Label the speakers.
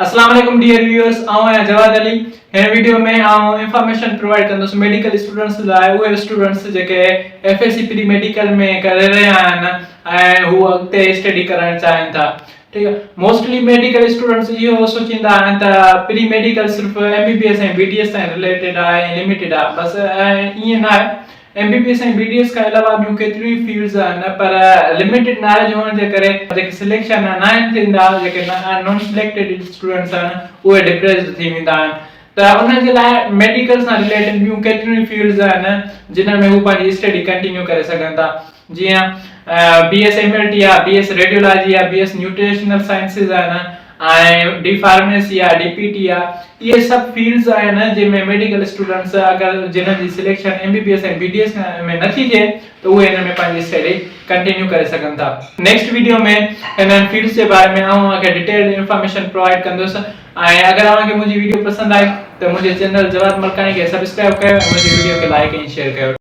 Speaker 1: اسلام عليڪم dear viewers, آئون آهيان جواد علي. هن ويڊيو ۾ آئون انفارميشن پرووائيڊ ڪندس ميڊيڪل اسٽوڊنٽس لاء، اهي اسٽوڊنٽس جيڪي F S C pre medical ۾ ڪري رهيا آهن ۽ هو اڳتي اسٽڊي ڪرڻ چاهين ٿا. ٺيڪ آهي، موسٽلي ميڊيڪل اسٽوڊنٽس اهو سوچيندا آهن ته پري ميڊيڪل صرف M B B S ۽ B D S تائين رليٽيڊ آهي ۽ لميٽيڊ آهي، بس ائين نه آهي. M B B S ۽ B D S کان علاوه ٻيون ڪيتريون ئي فيلڊز آهن، پر لميٽيڊ ناليج هئڻ جي ڪري جيڪي سليڪشن ناهن ٿيندا، جيڪي نان سليڪٽيڊ اسٽوڊنٽس آهن اهي ڊپريسڊ ٿي ويندا آهن. ته انهن جي لاء ميڊيڪل سان رليٽيڊ ٻيون ڪيتريون ئي فيلڊز آهن جن ۾ هو پنهنجي اسٽڊي ڪنٽينيو ڪري سگهن ٿا، جيئن B S M L T آهي، بي ايس ريڊيولاجي آهي، بي ايس نيوٽريشنل سائنسز آهن ۽ ڊي فارميسي آ، ڊي پي ٽي آ، اهي سڀ فيلڊز آهن جنهن ۾ ميڊيڪل اسٽوڊنٽس اگر جنهن جي selection M B B S ۽ B D S ۾ نه ٿي ٿئي ته اهي ان ۾ پنهنجي اسٽڊي ڪنٽينيو ڪري سگهن ٿا. نيڪسٽ ويڊيو ۾ انهن فيلڊز جي باري ۾ آئون اوهان کي ڊيٽيلڊ انفارميشن پرووائيڊ ڪندس ۽ اگر اوهان کي منهنجي ويڊيو پسند آئي ته منهنجي چينل جواد ملڪاڻي کي سبسڪرائب ڪيو ۽ منهنجي ويڊيو کي لائيڪ ۽ شيئر ڪيو.